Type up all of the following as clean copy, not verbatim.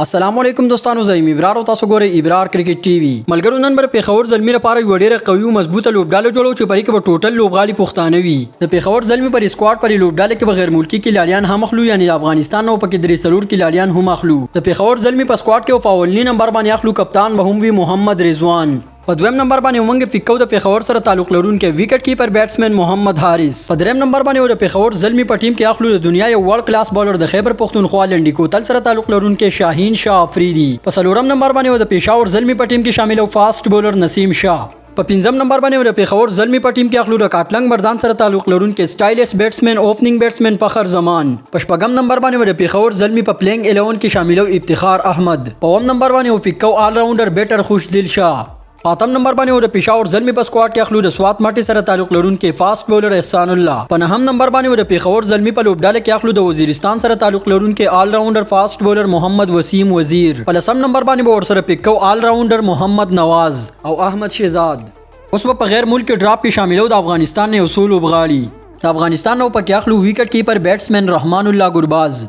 السلام علیکم دوستانو، زه یم ابرار او تاسو ګورئ ابرار کرکټ ټي وي. ملګرو، نن به پېښور زلمي لپاره یوه ډېره قوي او مضبوطه لوبډله جوړو چې پرې کې به ټوټل لوبغاړي پښتانه وي. د پېښور زلمي پر سکواډ پرې لوبډله کې به غیر ملکي کلاړیان هم اخلو، یعنې د افغانستان نه پکې درې څلور کلاړیان هم اخلو. د پېښور زلمي په سکواډ کې په اولني نمبر باندې اخلو، کپتان به هم وي محمد رضوان. په دویم نمبر باندې موږ پک کوو د پېښور سره تعلق لرونکی وکټ کیپر بیټسمن محمد حارث. په دریم نمبر باندې د پېښور زلمي په ټیم کې اخلو د دنیا یو ورلډ کلاس بالر، د خیبر پښتونخوا لنډي کوتل سره تعلق لرونکی شاهین شاه افریدي. په څلورم نمبر باندې د پېښور زلمي په ټیم کې شامل او فاست بولر نسیم شاه. په پنځم نمبر باندې د پېښور زلمي په ټیم کې اخلو د کاټلنګ مردان سره تعلق لرونکی سټایلیش بیټسمن، اوپننګ بیټسمن فخر زمان. په شپږم نمبر باندې د پېښور زلمي په پلینګ 11 کې شاملو افتخار احمد. په اووم نمبر باندې پک کوو آل راونډر بیټر خوش دل شاه. په اتم نمبر باندې د پېښور زلمي په سکواډ کې اخلو د سوات مټې سره تعلق لرونکی فاست بولر احسان الله. په نهم نمبر باندې د پېښور زلمي په لوبډله کې اخلو د وزیرستان سره تعلق لرونکی آل راونډر فاست بولر محمد وسیم وزیر. په لسم نمبر باندې به ورسره پک کوو آل راونډر محمد نواز او احمد شهزاد. اوس به په غیر ملک ډراپ کې شاملو د افغانستان نه یو څو لوبغاړي. د افغانستان نه پکې اخلو وکټ کیپر بیټسمن رحمان الله ګرباز.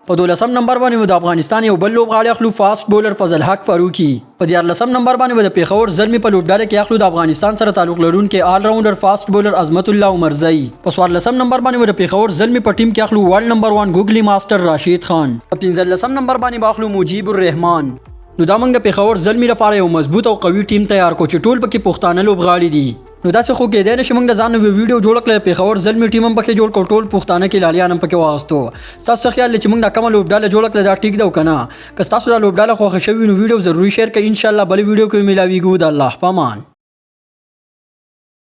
په 12 نمبر باندې د افغانستان یو بل لوبغاړی اخلو، فاست بولر فضل حق فاروقي. په 13 نمبر باندې د پېښور زلمي په لوبډله کې اخلو د افغانستان سره تعلق لرونکی آل راونډر فاست بولر عظمت الله عمرزی. په 14 نمبر باندې د پېښور زلمي په ټیم کې اخلو ورلډ نمبر 1 ګوګلی ماستر راشد خان. په 15 نمبر باندې به اخلو مجیب الرحمن. نو دا موږ د پېښور زلمي لپاره یو مضبوط او قوي ټیم تیار کو چې ټول پکې پښتانه لوبغاړي دي. نو داسې خو کېدای نه شي موږ د ځان یو ویډیو جوړ کړل، پېښور زلمي ټیم هم پکې جوړ کړ، ټول پښتانه کلاړیان هم پکې واغستو. ستاسو څه خیال دی چې موږ دا کومه لوبډله جوړه کړه، دا ټیک ده او که نه؟ که ستاسو دا لوبډله خوښه شوې، نو ویډیو ضروري شیر کړئ. انشاءالله بله ویډیو کې ملاویږو. د الله په امان.